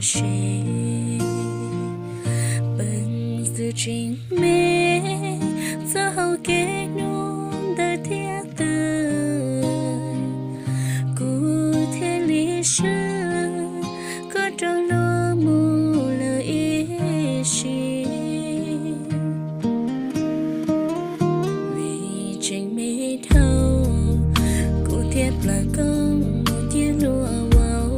tsev. Peem xwm tseem me txoj hau kev hnub ntawd thiab twg, kuv thiaj li swb koj rov luag mus lawm ib sim. Vim tseem me dhau, kuv thiaj plam koj mus ciaj luag vau.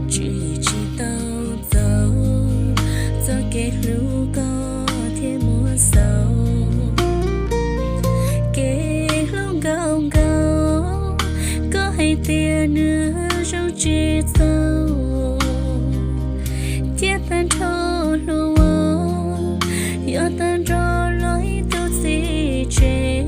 Tswv yim tsis tau txaus, txoj kev hlub koj thiaj muab xaus. Kev hlub nkaus nkaus, koj hais tias nws zoo tsis txaus. Ciaj tag nrho hluas vauv, yog tag nrho los ib tug txiv tsev.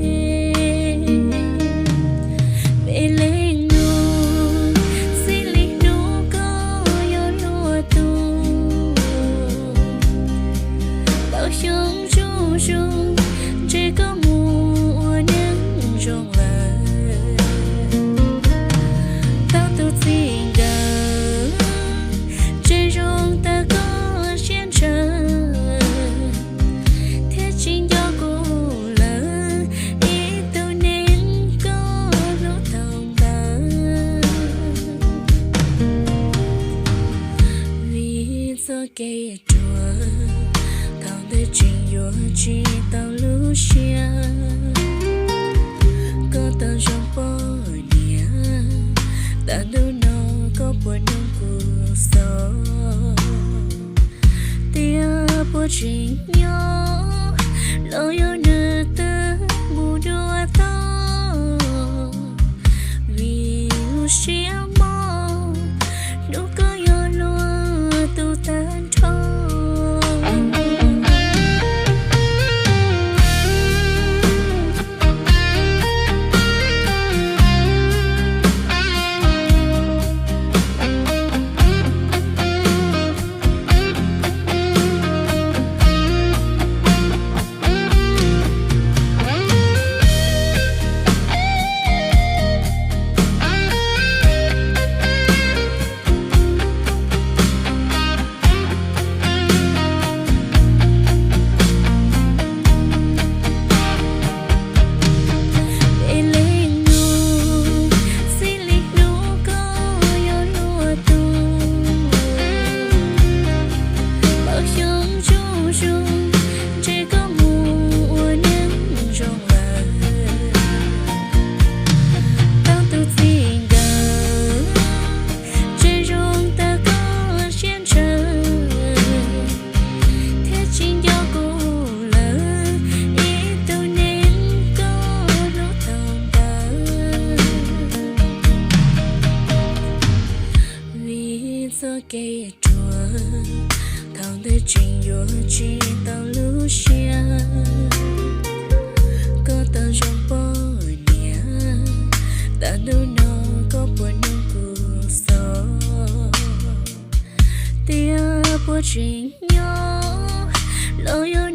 Me leej nus, txij li hnub koj yuav luag tus, tau xyoo tsuj zus ntshe koj mus ua neej zoo lawm. Tau tus txij nkawm, tseem zoo tau koj siab ntshaw, thiab tsis nco kuv lawm, ib tug neeg koj hlub tau ntawd. Vim txoj kev ruam, thaum ntawd tseem yuav tsis tau lub siab. Koj tau zoo poj niam, tas ntuj no koj puas nug kuv xaus, tias puas tseem nyob, los yog nws twb mus dua tau. Vim lub siab mob, hnub koj yuav luag tus tag nrho. Me leej nus, txij li hnub koj yuav luag tus, tau xyoo tsuj zus ntshe koj mus ua neej zoo lawm. Tau tus txij nkawm, tseem zoo tau koj siab ntshaw, thiab tsis nco kuv lawm, ib tug neeg koj hlub tau ntawd. Vim txoj kev ruam, thaum ntawd tseem yuav tsis tau lub siab. Koj tau zoo poj niam, tas ntuj no koj puas nug kuv xaus, tias puas tseem nyob, los yog